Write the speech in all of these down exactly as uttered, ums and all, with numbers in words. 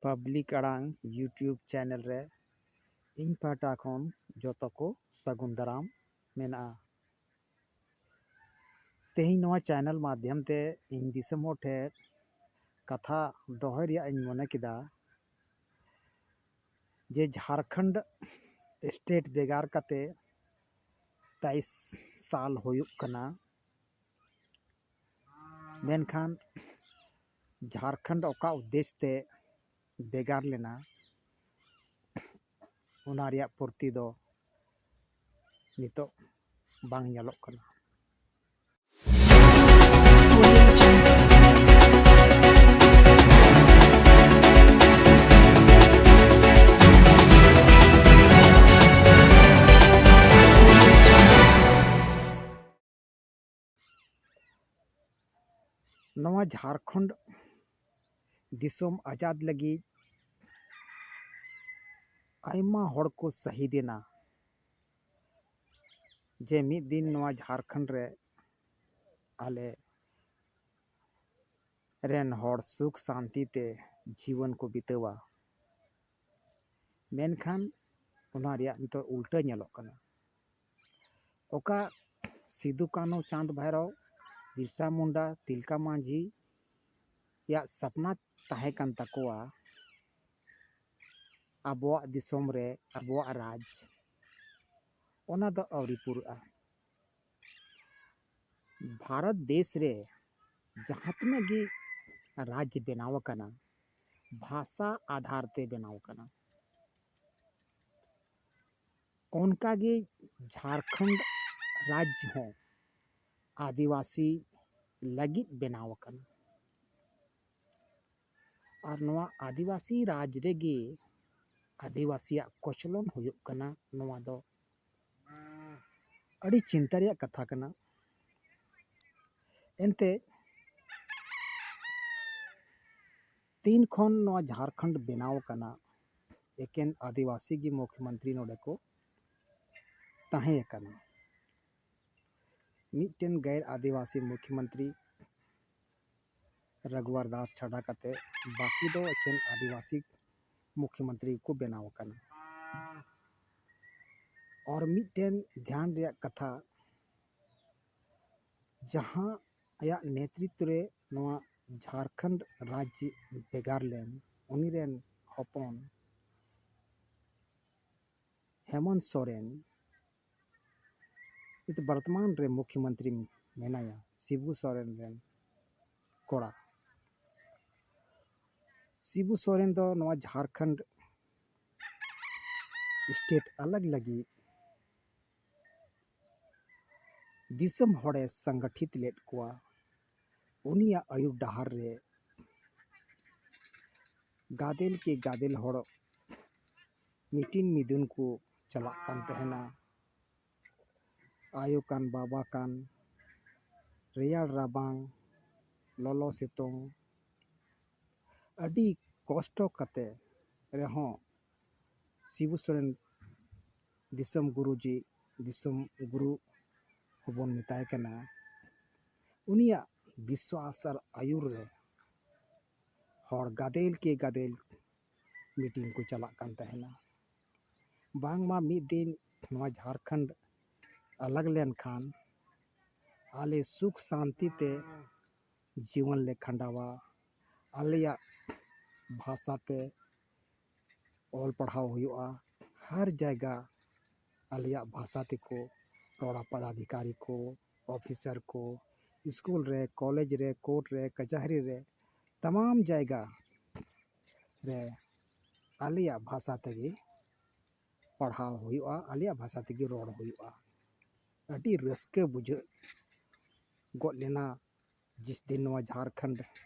Public ᱟᱲᱟᱝ YouTube channel ᱨᱮ ᱤᱧ ᱯᱟᱦᱴᱟ ᱠᱷᱚᱱ ᱡᱚᱛᱚ ᱠᱚ ᱥᱟᱹᱜᱩᱱ ᱫᱟᱨᱟᱢ ᱢᱮᱱᱟᱜᱼᱟ᱾ ᱛᱮᱦᱮᱧ ᱱᱚᱣᱟ ᱪᱮᱱᱮᱞ ᱢᱟᱫᱽᱫᱷᱚᱢ ᱛᱮ ᱤᱧ ᱫᱤᱥᱚᱢ ᱦᱚᱲ ᱴᱷᱮᱱ ᱠᱟᱛᱷᱟ ᱫᱚᱦᱚᱭ ᱨᱮᱭᱟᱜ ᱤᱧ ᱢᱚᱱᱮ ᱠᱮᱫᱟ ᱡᱮ ᱡᱷᱟᱲᱠᱷᱚᱸᱰ ᱥᱴᱮᱴ ᱵᱷᱮᱜᱟᱨ ᱠᱟᱛᱮ ᱛᱮᱭᱤᱥ ᱥᱟᱞ ᱦᱩᱭᱩᱜ ᱠᱟᱱᱟ, ᱢᱮᱱᱠᱷᱟᱱ ᱡᱷᱟᱲᱠᱷᱚᱸᱰ ᱚᱠᱟ ᱩᱫᱽᱫᱮᱥ ᱛᱮ ᱵᱷᱮᱜᱟᱨ ᱞᱮᱱᱟ, ᱚᱱᱟ ᱨᱮᱭᱟᱜ ᱯᱩᱨᱛᱤ ᱫᱚ ᱱᱤᱛᱚᱜ ᱵᱟᱝ ᱧᱮᱞᱚᱜ ᱠᱟᱱᱟ᱾ ᱱᱚᱣᱟ ᱡᱷᱟᱲᱠᱷᱚᱸᱰ ᱫᱤᱥᱚᱢ ᱟᱡᱟᱫ ᱞᱟᱹᱜᱤᱫ ᱟᱭᱢᱟ ᱦᱚᱲ ᱠᱚ ᱥᱟᱹᱦᱤᱫ ᱮᱱᱟ, ᱡᱮ ᱢᱤᱫ ᱫᱤᱱ ᱱᱚᱣᱟ ᱡᱷᱟᱲᱠᱷᱚᱸᱰ ᱨᱮ ᱟᱞᱮ ᱨᱮᱱ ᱦᱚᱲ ᱥᱩᱠ ᱥᱟᱱᱛᱤ ᱛᱮ ᱡᱤᱵᱚᱱ ᱠᱚ ᱵᱤᱛᱟᱹᱣᱟ᱾ ᱢᱮᱱᱠᱷᱟᱱ ᱚᱱᱟ ᱨᱮᱭᱟᱜ ᱱᱤᱛᱚᱜ ᱩᱞᱴᱟᱹ ᱧᱮᱞᱚᱜ ᱠᱟᱱᱟ᱾ ᱚᱠᱟ ᱥᱤᱫᱩ ᱠᱟᱹᱱᱦᱩ, ᱪᱟᱸᱫᱽ ᱵᱷᱟᱭᱨᱚ, ᱵᱤᱨᱥᱟ ᱢᱩᱱᱰᱟ, ᱛᱤᱞᱠᱟ ᱢᱟᱹᱡᱷᱤ ᱭᱟᱜ ᱥᱟᱯᱱᱟ ᱛᱟᱦᱮᱸ ᱠᱟᱱ ᱛᱟᱠᱚᱣᱟ ᱟᱵᱚᱣᱟᱜ ᱫᱤᱥᱚᱢ ᱨᱮ ᱟᱵᱚᱣᱟᱜ ᱨᱟᱡᱽ, ᱚᱱᱟ ᱫᱚ ᱟᱹᱣᱨᱤ ᱯᱩᱨᱟᱹᱜᱼᱟ᱾ ᱵᱷᱟᱨᱚᱛ ᱫᱮᱥ ᱨᱮ ᱡᱟᱦᱟᱸ ᱛᱤᱱᱟᱹᱜ ᱜᱮ ᱨᱟᱡᱽ ᱵᱮᱱᱟᱣ ᱟᱠᱟᱱᱟ, ᱵᱷᱟᱥᱟ ᱟᱫᱷᱟᱨ ᱛᱮ ᱵᱮᱱᱟᱣ ᱟᱠᱟᱱᱟ᱾ ᱚᱱᱠᱟᱜᱮ ᱡᱷᱟᱲᱠᱷᱚᱸᱰ ᱨᱟᱡᱽ ᱦᱚᱸ ᱟᱹᱫᱤᱵᱟᱹᱥᱤ ᱞᱟᱹᱜᱤᱫ ᱵᱮᱱᱟᱣ ᱟᱠᱟᱱᱟ᱾ ᱟᱨ ᱱᱚᱣᱟ ᱟᱹᱫᱤᱵᱟᱹᱥᱤ ᱨᱟᱡᱽ ᱨᱮᱜᱮ ᱟᱹᱫᱤᱵᱟᱹᱥᱤᱭᱟᱜ ᱠᱚᱪᱞᱚᱱ ᱦᱩᱭᱩᱜ ᱠᱟᱱᱟ᱾ ᱱᱚᱣᱟ ᱫᱚ ᱟᱹᱰᱤ ᱪᱤᱱᱛᱟᱹ ᱨᱮᱭᱟᱜ ᱠᱟᱛᱷᱟ ᱠᱟᱱᱟ᱾ ᱮᱱᱛᱮ ᱛᱤᱱ ᱠᱷᱚᱱ ᱱᱚᱣᱟ ᱡᱷᱟᱲᱠᱷᱚᱸᱰ ᱵᱮᱱᱟᱣ ᱟᱠᱟᱱᱟ, ᱮᱠᱮᱱ ᱟᱹᱫᱤᱵᱟᱹᱥᱤ ᱜᱮ ᱢᱩᱠᱷᱭᱚᱢᱚᱱᱛᱨᱤ ᱱᱚᱰᱮ ᱠᱚ ᱛᱟᱦᱮᱸ ᱟᱠᱟᱱᱟ᱾ ᱢᱤᱫᱴᱮᱱ ᱜᱮᱨ ᱟᱹᱫᱤᱵᱟᱹᱥᱤ ᱢᱩᱠᱷᱭᱚᱢᱚᱱᱛᱨᱤ ᱨᱟᱜᱷᱩᱣᱟᱨ ᱫᱟᱥ ᱪᱷᱟᱰᱟ ᱠᱟᱛᱮ ᱵᱟᱹᱠᱤ ᱫᱚ ᱮᱠᱮᱱ ᱟᱹᱫᱤᱵᱟᱹᱥᱤ ᱢᱩᱠᱷᱭᱚᱢᱚᱱᱛᱨᱤ ᱠᱚ ᱵᱮᱱᱟᱣ ᱟᱠᱟᱱᱟ᱾ ᱟᱨ ᱢᱤᱫᱴᱮᱱ ᱫᱷᱮᱭᱟᱱ ᱨᱮᱭᱟᱜ ᱠᱟᱛᱷᱟ, ᱡᱟᱦᱟᱸ ᱟᱭᱟᱜ ᱱᱮᱛᱨᱤᱛᱵ ᱨᱮ ᱱᱚᱣᱟ ᱡᱷᱟᱲᱠᱷᱚᱸᱰ ᱨᱟᱡᱽ ᱵᱷᱮᱜᱟᱨ ᱞᱮᱱ, ᱩᱱᱤ ᱨᱮᱱ ᱦᱚᱯᱚᱱ ᱦᱮᱢᱚᱱᱛ ᱥᱚᱨᱮᱱ ᱱᱤᱛ ᱵᱚᱨᱛᱚᱢᱟᱱ ᱨᱮ ᱢᱩᱠᱷᱭᱚᱢᱚᱱᱛᱨᱤ ᱢᱮᱱᱟᱭᱟ, ᱥᱤᱵᱩ ᱥᱚᱨᱮᱱ ᱨᱮᱱ ᱠᱚᱲᱟ᱾ ᱥᱤᱵᱩ ᱥᱚᱨᱮᱱ ᱫᱚ ᱱᱚᱣᱟ ᱡᱷᱟᱲᱠᱷᱚᱸᱰ ᱥᱴᱮᱴ ᱟᱞᱟᱜᱽ ᱞᱟᱹᱜᱤᱫ ᱫᱤᱥᱚᱢ ᱦᱚᱲᱮ ᱥᱚᱝᱜᱚᱴᱷᱤᱛ ᱞᱮᱫ ᱠᱚᱣᱟ᱾ ᱩᱱᱤᱭᱟᱜ ᱟᱹᱭᱩᱨ ᱰᱟᱦᱟᱨ ᱨᱮ ᱜᱟᱫᱮᱞ ᱠᱮ ᱜᱟᱫᱮᱞ ᱦᱚᱲ ᱢᱤᱴᱤᱝ ᱢᱤᱫᱩᱱ ᱠᱚ ᱪᱟᱞᱟᱜ ᱠᱟᱱ ᱛᱟᱦᱮᱱᱟ᱾ ᱟᱭᱳ ᱠᱟᱱ, ᱵᱟᱵᱟ ᱠᱟᱱ, ᱨᱮᱭᱟᱲ ᱨᱟᱵᱟᱝ, ᱞᱚᱞᱚ ᱥᱤᱛᱩᱝ, ᱟᱹᱰᱤ ᱠᱚᱥᱴᱚ ᱠᱟᱛᱮ ᱨᱮᱦᱚᱸ ᱥᱤᱵᱩ ᱥᱚᱨᱮᱱ ᱫᱤᱥᱚᱢ ᱜᱩᱨᱩᱡᱤ, ᱫᱤᱥᱚᱢ ᱜᱩᱨᱩ ᱦᱚᱸᱵᱚᱱ ᱢᱮᱛᱟᱭ ᱠᱟᱱᱟ, ᱩᱱᱤᱭᱟᱜ ᱵᱤᱥᱣᱟᱥ ᱟᱨ ᱟᱹᱭᱩᱨ ᱨᱮ ᱦᱚᱲ ᱜᱟᱫᱮᱞ ᱠᱮ ᱜᱟᱫᱮᱞ ᱢᱤᱴᱤᱝ ᱠᱚ ᱪᱟᱞᱟᱜ ᱠᱟᱱ ᱛᱟᱦᱮᱱᱟ᱾ ᱵᱟᱝᱢᱟ ᱢᱤᱫ ᱫᱤᱱ ᱱᱚᱣᱟ ᱡᱷᱟᱲᱠᱷᱚᱸᱰ ᱟᱞᱟᱜᱽ ᱞᱮᱱᱠᱷᱟᱱ ᱟᱞᱮ ᱥᱩᱠ ᱥᱟᱱᱛᱤ ᱛᱮ ᱡᱤᱭᱚᱱ ᱞᱮ ᱠᱷᱟᱸᱰᱟᱣᱟ, ᱟᱞᱮᱭᱟᱜ ᱵᱷᱟᱥᱟ ᱛᱮ ᱚᱞ ᱯᱟᱲᱦᱟᱣ ᱦᱩᱭᱩᱜᱼᱟ, ᱦᱟᱨ ᱡᱟᱭᱜᱟ ᱟᱞᱮᱭᱟᱜ ᱵᱷᱟᱥᱟ ᱛᱮᱠᱚ ᱨᱚᱲᱟ ᱯᱚᱫᱟᱫᱷᱤᱠᱟᱨᱤ ᱠᱚ, ᱚᱯᱷᱤᱥᱟᱨ ᱠᱚ, ᱥᱠᱩᱞ ᱨᱮ, ᱠᱚᱞᱮᱡᱽ ᱨᱮ, ᱠᱳᱨᱴ ᱨᱮ, ᱠᱟᱪᱟᱦᱟᱹᱨᱤ ᱨᱮ, ᱛᱟᱢᱟᱢ ᱡᱟᱭᱜᱟ ᱨᱮ ᱟᱞᱮᱭᱟᱜ ᱵᱷᱟᱥᱟ ᱛᱮᱜᱮ ᱯᱟᱲᱦᱟᱣ ᱦᱩᱭᱩᱜᱼᱟ, ᱟᱞᱮᱭᱟᱜ ᱵᱷᱟᱥᱟ ᱛᱮᱜᱮ ᱨᱚᱲ ᱦᱩᱭᱩᱜᱼᱟ᱾ ᱟᱹᱰᱤ ᱨᱟᱹᱥᱠᱟᱹ ᱵᱩᱡᱷᱟᱹᱜ ᱜᱚᱫ ᱞᱮᱱᱟ ᱡᱤᱥ ᱫᱤᱱ ᱱᱚᱣᱟ ᱡᱷᱟᱲᱠᱷᱚᱸᱰ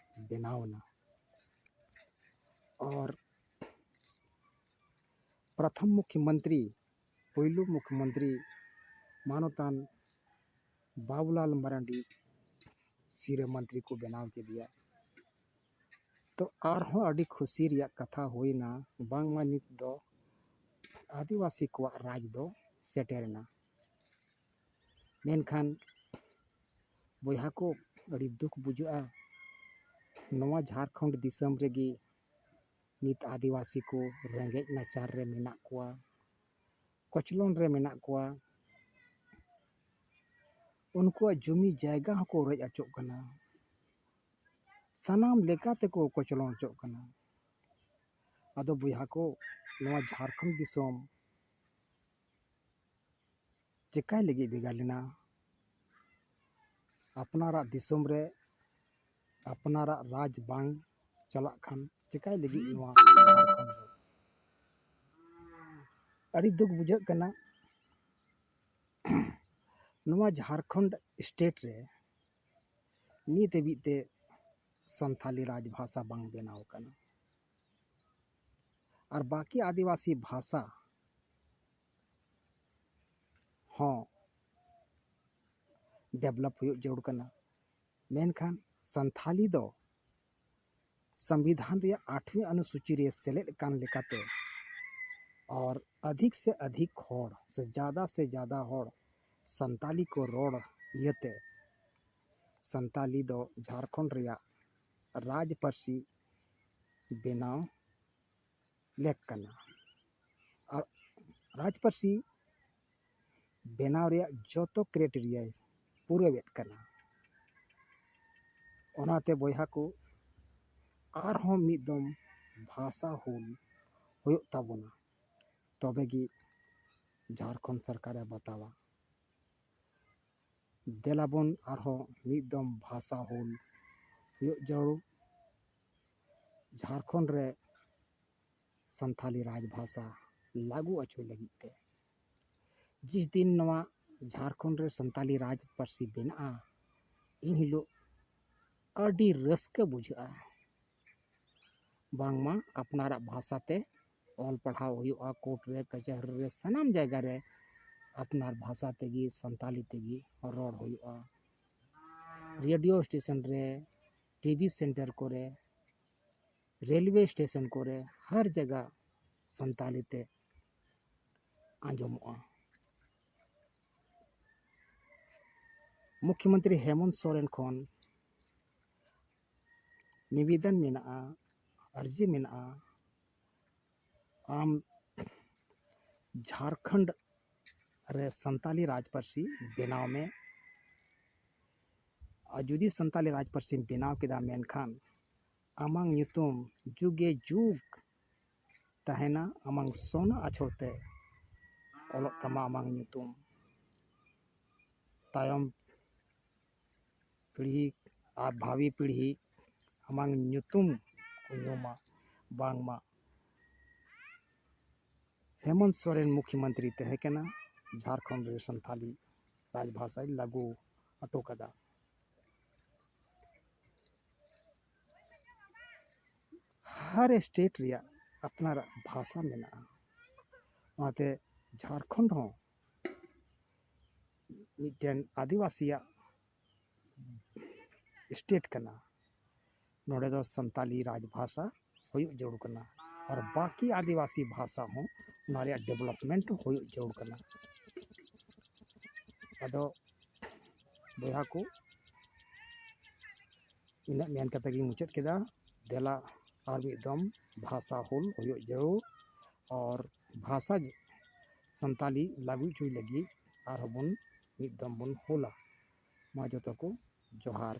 ᱵᱮᱱᱟᱣ ᱮᱱᱟ᱾ ᱟᱨ ᱯᱨᱚᱛᱷᱚᱢ ᱢᱩᱠᱷᱭᱚᱢᱚᱱᱛᱨᱤ, ᱯᱩᱭᱞᱩ ᱢᱩᱠᱷᱭᱚᱢᱚᱱᱛᱨᱤ ᱢᱟᱱᱚᱛᱟᱱ ᱵᱟᱵᱩᱞᱟᱞ ᱢᱟᱨᱟᱱᱰᱤ ᱥᱤᱨᱟᱹ ᱢᱚᱱᱛᱨᱤ ᱠᱚ ᱵᱮᱱᱟᱣ ᱠᱮᱫᱮᱭᱟ᱾ ᱛᱚ ᱟᱨᱦᱚᱸ ᱟᱹᱰᱤ ᱠᱷᱩᱥᱤ ᱨᱮᱭᱟᱜ ᱠᱟᱛᱷᱟ ᱦᱩᱭᱱᱟ, ᱵᱟᱝᱢᱟ ᱱᱤᱛ ᱫᱚ ᱟᱹᱫᱤᱵᱟᱹᱥᱤ ᱠᱚᱣᱟᱜ ᱨᱟᱡᱽ ᱫᱚ ᱥᱮᱴᱮᱨᱮᱱᱟ᱾ ᱢᱮᱱᱠᱷᱟᱱ ᱵᱚᱭᱦᱟ ᱠᱚ, ᱟᱹᱰᱤ ᱫᱩᱠ ᱵᱩᱡᱷᱟᱹᱜᱼᱟ, ᱱᱚᱣᱟ ᱡᱷᱟᱲᱠᱷᱚᱸᱰ ᱫᱤᱥᱚᱢ ᱨᱮᱜᱮ ᱱᱤᱛ ᱟᱹᱫᱤᱵᱟᱹᱥᱤ ᱠᱚ ᱨᱮᱸᱜᱮᱡ ᱱᱟᱪᱟᱨ ᱨᱮ ᱢᱮᱱᱟᱜ ᱠᱚᱣᱟ, ᱠᱚᱪᱞᱚᱱ ᱨᱮ ᱢᱮᱱᱟᱜ ᱠᱚᱣᱟ᱾ ᱩᱱᱠᱩᱣᱟᱜ ᱡᱩᱢᱤ ᱡᱟᱭᱜᱟ ᱦᱚᱸᱠᱚ ᱨᱮᱡ ᱚᱪᱚᱜ ᱠᱟᱱᱟ, ᱥᱟᱱᱟᱢ ᱞᱮᱠᱟ ᱛᱮᱠᱚ ᱠᱚᱪᱞᱚᱱ ᱚᱪᱚᱜ ᱠᱟᱱᱟ᱾ ᱟᱫᱚ ᱵᱚᱭᱦᱟ ᱠᱚ, ᱱᱚᱣᱟ ᱡᱷᱟᱲᱠᱷᱚᱸᱰ ᱫᱤᱥᱚᱢ ᱪᱮᱠᱟᱭ ᱞᱟᱹᱜᱤᱫ ᱵᱷᱮᱜᱟᱨ ᱞᱮᱱᱟ? ᱟᱯᱱᱟᱨᱟᱜ ᱫᱤᱥᱚᱢ ᱨᱮ ᱟᱯᱱᱟᱨᱟᱜ ᱨᱟᱡᱽ ᱵᱟᱝ ᱪᱟᱞᱟᱜ ᱠᱷᱟᱱ ᱪᱮᱠᱟᱭ ᱞᱟᱹᱜᱤᱫ ᱱᱚᱣᱟ ᱡᱷᱟᱲᱠᱷᱚᱸᱰ ᱫᱚ? ᱟᱹᱰᱤ ᱫᱩᱠ ᱵᱩᱡᱷᱟᱹᱜ ᱠᱟᱱᱟ᱾ ᱱᱚᱣᱟ ᱡᱷᱟᱲᱠᱷᱚᱸᱰ ᱥᱴᱮᱴ ᱨᱮ ᱱᱤᱛ ᱦᱟᱹᱵᱤᱡ ᱛᱮ ᱥᱟᱱᱛᱷᱟᱞᱤ ᱨᱟᱡᱽ ᱵᱷᱟᱥᱟ ᱵᱟᱝ ᱵᱮᱱᱟᱣ ᱟᱠᱟᱱᱟ᱾ ᱟᱨ ᱵᱟᱹᱠᱤ ᱟᱹᱫᱤᱵᱟᱹᱥᱤ ᱵᱷᱟᱥᱟ ᱦᱚᱸ ᱰᱮᱵᱷᱞᱚᱯ ᱦᱩᱭᱩᱜ ᱡᱟᱹᱨᱩᱲ ᱠᱟᱱᱟ᱾ ᱢᱮᱱᱠᱷᱟᱱ ᱥᱟᱱᱛᱷᱟᱞᱤ ᱫᱚ ᱥᱚᱝᱵᱤᱫᱷᱟᱱ ᱨᱮᱭᱟᱜ ᱟᱴᱷᱣᱤ ᱚᱱᱩᱥᱩᱪᱤ ᱨᱮ ᱥᱮᱞᱮᱫ ᱟᱠᱟᱱ ᱞᱮᱠᱟᱛᱮ ᱟᱨ ᱟᱫᱷᱤᱠ ᱥᱮ ᱟᱫᱷᱤᱠ ᱦᱚᱲ ᱥᱮ ᱡᱟᱫᱟ ᱥᱮ ᱡᱟᱫᱟ ᱦᱚᱲ ᱥᱟᱱᱛᱟᱞᱤ ᱠᱚ ᱨᱚᱲ ᱤᱭᱟᱹᱛᱮ ᱥᱟᱱᱛᱟᱞᱤ ᱫᱚ ᱡᱷᱟᱲᱠᱷᱚᱸᱰ ᱨᱮᱭᱟᱜ ᱨᱟᱡᱽ ᱯᱟᱹᱨᱥᱤ ᱵᱮᱱᱟᱣ ᱞᱮᱠ ᱠᱟᱱᱟ᱾ ᱟᱨ ᱨᱟᱡᱽ ᱯᱟᱹᱨᱥᱤ ᱵᱮᱱᱟᱣ ᱨᱮᱭᱟᱜ ᱡᱚᱛᱚ ᱠᱨᱟᱭᱴᱮᱨᱤᱭᱟᱭ ᱯᱩᱨᱟᱹᱣᱮᱫ ᱠᱟᱱᱟ᱾ ᱚᱱᱟᱛᱮ ᱵᱚᱭᱦᱟ ᱠᱚ, ᱟᱨᱦᱚᱸ ᱢᱤᱫ ᱫᱚᱢ ᱵᱷᱟᱥᱟ ᱦᱩᱞ ᱦᱩᱭᱩᱜ ᱛᱟᱵᱚᱱᱟ, ᱛᱚᱵᱮ ᱜᱮ ᱡᱷᱟᱲᱠᱷᱚᱸᱰ ᱥᱚᱨᱠᱟᱨᱮ ᱵᱟᱛᱟᱣᱟ᱾ ᱫᱮᱞᱟᱵᱚᱱ ᱟᱨᱦᱚᱸ ᱢᱤᱫ ᱫᱚᱢ ᱵᱷᱟᱥᱟ ᱦᱩᱞ ᱦᱩᱭᱩᱜ ᱡᱟᱹᱨᱩᱲ, ᱡᱷᱟᱲᱠᱷᱚᱸᱰ ᱨᱮ ᱥᱟᱱᱛᱷᱟᱞᱤ ᱨᱟᱡᱽ ᱵᱷᱟᱥᱟ ᱞᱟᱹᱜᱩ ᱚᱪᱚᱭ ᱞᱟᱹᱜᱤᱫ ᱛᱮ᱾ ᱡᱤᱥ ᱫᱤᱱ ᱱᱚᱣᱟ ᱡᱷᱟᱲᱠᱷᱚᱸᱰ ᱨᱮ ᱥᱟᱱᱛᱟᱞᱤ ᱨᱟᱡᱽ ᱯᱟᱹᱨᱥᱤ ᱵᱮᱱᱟᱜᱼᱟ, ᱮᱱ ᱦᱤᱞᱳᱜ ᱟᱹᱰᱤ ᱨᱟᱹᱥᱠᱟᱹ ᱵᱩᱡᱷᱟᱹᱜᱼᱟ᱾ ᱵᱟᱝᱢᱟ ᱟᱯᱱᱟᱨᱟᱜ ᱵᱷᱟᱥᱟ ᱛᱮ ᱚᱞ ᱯᱟᱲᱦᱟᱣ ᱦᱩᱭᱩᱜᱼᱟ, ᱠᱳᱨᱴ ᱨᱮ, ᱠᱟᱪᱷᱟᱹᱨᱤ ᱨᱮ, ᱥᱟᱱᱟᱢ ᱡᱟᱭᱜᱟ ᱨᱮ ᱟᱯᱱᱟᱨ ᱵᱷᱟᱥᱟ ᱛᱮᱜᱮ, ᱥᱟᱱᱛᱟᱞᱤ ᱛᱮᱜᱮ ᱨᱚᱲ ᱦᱩᱭᱩᱜᱼᱟ᱾ ᱨᱮᱰᱤᱭᱳ ᱥᱴᱮᱥᱚᱱ ᱨᱮ, ᱴᱤᱵᱷᱤ ᱥᱮᱱᱴᱟᱨ ᱠᱚᱨᱮ, ᱨᱮᱞᱣᱮ ᱥᱴᱮᱥᱚᱱ ᱠᱚᱨᱮ, ᱦᱟᱨ ᱡᱟᱭᱜᱟ ᱥᱟᱱᱛᱟᱞᱤ ᱛᱮ ᱟᱸᱡᱚᱢᱚᱜᱼᱟ᱾ ᱢᱩᱠᱷᱭᱚᱢᱚᱱᱛᱨᱤ ᱦᱮᱢᱚᱱᱛ ᱥᱚᱨᱮᱱ ᱠᱷᱚᱱ ᱱᱤᱵᱮᱫᱚᱱ ᱢᱮᱱᱟᱜᱼᱟ, ᱟᱨᱡᱤ ᱢᱮᱱᱟᱜᱼᱟ, ᱟᱢ ᱡᱷᱟᱲᱠᱷᱚᱸᱰ ᱨᱮ ᱥᱟᱱᱛᱟᱞᱤ ᱨᱟᱡᱽ ᱯᱟᱹᱨᱥᱤ ᱵᱮᱱᱟᱣ ᱢᱮ᱾ ᱟᱨ ᱡᱩᱫᱤ ᱥᱟᱱᱛᱟᱞᱤ ᱨᱟᱡᱽ ᱯᱟᱹᱨᱥᱤᱢ ᱵᱮᱱᱟᱣ ᱠᱮᱫᱟ, ᱢᱮᱱᱠᱷᱟᱱ ᱟᱢᱟᱝ ᱧᱩᱛᱩᱢ ᱡᱩᱜᱮ ᱡᱩᱜᱽ ᱛᱟᱦᱮᱱᱟ, ᱟᱢᱟᱝ ᱥᱚᱱᱟ ᱟᱪᱷᱚᱨ ᱛᱮ ᱚᱞᱚᱜ ᱛᱟᱢᱟ ᱟᱢᱟᱝ ᱧᱩᱛᱩᱢ᱾ ᱛᱟᱭᱚᱢ ᱯᱤᱲᱦᱤ ᱟᱨ ᱵᱷᱟᱵᱤ ᱯᱤᱲᱦᱤ ᱟᱢᱟᱝ ᱧᱩᱛᱩᱢ ᱠᱚ ᱧᱩᱢᱟ, ᱵᱟᱝᱢᱟ ᱦᱮᱢᱚᱱᱛ ᱥᱚᱨᱮᱱ ᱢᱩᱠᱷᱭᱚᱢᱚᱱᱛᱨᱤ ᱛᱟᱦᱮᱸ ᱠᱟᱱᱟ, ᱡᱷᱟᱲᱠᱷᱚᱸᱰ ᱨᱮ ᱥᱟᱱᱛᱟᱞᱤ ᱨᱟᱡᱽᱵᱷᱟᱥᱟᱭ ᱞᱟᱹᱜᱩ ᱦᱚᱴᱚ ᱠᱟᱫᱟ᱾ ᱦᱟᱨ ᱥᱴᱮᱴ ᱨᱮᱭᱟᱜ ᱟᱯᱱᱟᱨᱟᱜ ᱵᱷᱟᱥᱟ ᱢᱮᱱᱟᱜᱼᱟ᱾ ᱚᱱᱟᱛᱮ ᱡᱷᱟᱲᱠᱷᱚᱸᱰ ᱦᱚᱸ ᱢᱤᱫᱴᱮᱱ ᱟᱹᱫᱤᱵᱟᱹᱥᱤᱭᱟᱜ ᱥᱴᱮᱴ ᱠᱟᱱᱟ᱾ ᱱᱚᱰᱮ ᱫᱚ ᱥᱟᱱᱛᱟᱞᱤ ᱨᱟᱡᱽ ᱵᱷᱟᱥᱟ ᱦᱩᱭᱩᱜ ᱡᱟᱹᱨᱩᱲ ᱠᱟᱱᱟ, ᱟᱨ ᱵᱟᱹᱠᱤ ᱟᱹᱫᱤᱵᱟᱹᱥᱤ ᱵᱷᱟᱥᱟ ᱦᱚᱸ ᱚᱱᱟ ᱨᱮᱭᱟᱜ ᱰᱮᱵᱷᱞᱚᱯᱢᱮᱱᱴ ᱦᱩᱭᱩᱜ ᱡᱟᱹᱨᱩᱲ ᱠᱟᱱᱟ᱾ ᱟᱫᱚ ᱵᱚᱭᱦᱟ ᱠᱚ, ᱤᱱᱟᱹᱜ ᱢᱮᱱ ᱠᱟᱛᱮ ᱜᱤᱧ ᱢᱩᱪᱟᱹᱫ ᱠᱮᱫᱟ᱾ ᱫᱮᱞᱟ ᱟᱨ ᱢᱤᱫ ᱫᱚᱢ ᱵᱷᱟᱥᱟ ᱦᱩᱞ ᱦᱩᱭᱩᱜ ᱡᱟᱹᱨᱩᱲ, ᱟᱨ ᱵᱷᱟᱥᱟ ᱥᱟᱱᱛᱟᱞᱤ ᱞᱟᱹᱜᱩ ᱦᱚᱪᱚᱭ ᱞᱟᱹᱜᱤᱫ ᱟᱨᱦᱚᱸ ᱵᱚᱱ ᱢᱤᱫ ᱫᱚᱢ ᱵᱚᱱ ᱦᱩᱞᱟ᱾ ᱢᱟ ᱡᱚᱛᱚ ᱠᱚ ᱡᱚᱦᱟᱨ᱾